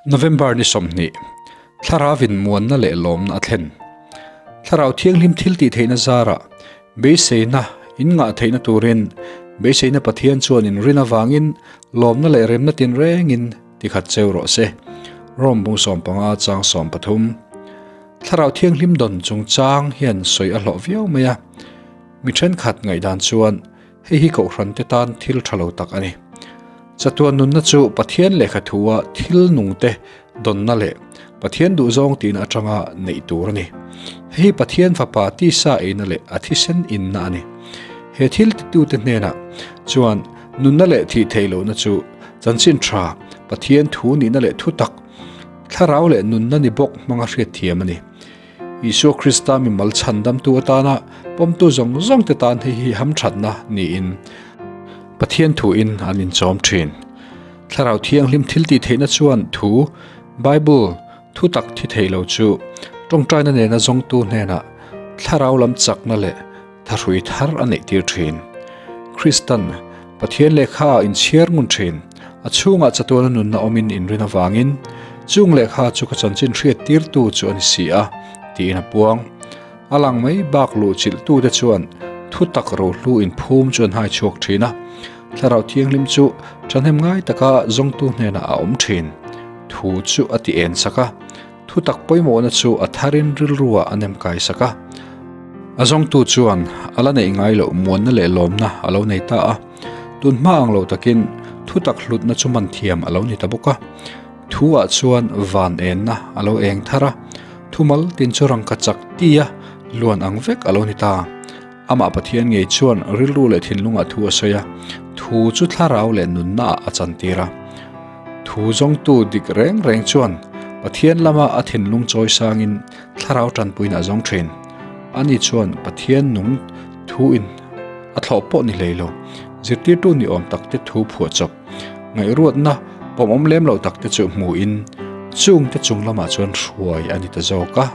November ni 20, Thlaravin muanna leh lawmna a thlen. Thlarau Thianghlim thil tih theihna zarah beiseina in ngah theihna turin beiseina Pathian chuan in rin avangin lawmna leh remna tinrengin tikhat cheu rawh se. Rom bung 15 chang 13. Thlarau Thianghlim dawn chungchang hian sawi a hlawh viau mai a. Mi thenkhat ngaihdan chuan Hei hi Kohhran te tan thil tha lo tak a ni. Chatuan nunna chu Pathian lehkha thua thil nungte dawnna leh Pathian duhzawng tihna atanga neih tur a ni. Hei hi Pathian Fapa tisa eina leh a thisen inna a ni. He thil titute hnenah chuan nunna leh thih theih lohna chu chanchin tha, Pathian thu nihna leh thutak, thlarau leh nunna ni bawk hmanga hriatthiam a ni. Isua Krista mimal chhandamtu atana pawmtu zawng zawngte tan hei hi hamthatna niin Pathian thuin an inchawm thin. Thlarau Thianghlim thiltih theihna chuan thu, Bible, thu tak thi thei lo chu tawngtaina nena zawngtu hnenah thlarau lam chakna leh thahrui thar a neihtir thin. Kristan Pathian lehkha a inchhiar ngun thin. A chhungah chatuana nunna awmin inrin avangin chung lehkha chu ka chanchin hriattirtu chu a ni si a, tiin a puang. A lang mai bak luh chilhtute chuan thu tak rohlu inphum chu an hai chhuak thin a. Thlarau Thianghlim chu thahnem ngai taka zawngtu hnenah a awm thin. Thu chu a ti en sak a. Thutak pawimawhna chu a tharin rilruah a nem kai sak a. A zawngtu chuan a la neih ngai loh muanna leh lawmna a lo nei ta a. Tun hma ang lo takin thutak hlutna chu man thiam a lo ni ta bawk a. Thu-ah chuan van enna a lo eng thar a, thumal tin chu rangka chak tia luan ang vek a lo ni ta. Amah Pathian ngei chuan rilru leh thinlungah thu a sawi a, thu chu thlarau leh nunnaah a chantir a. Thu zawngtu dik reng reng chuan Pathian lama a thinlung chawi sangin thlarau tanpuina a zawng thin. Ani chuan Pathian nung thuin a thlawh pawh ni hlei lo, zirtirtu ni awm takte thu phuahchawp, ngaihruatna pawmawm lem loh takte chu hmuin chungte chung lamah chuan hruai a ni ta zawk a.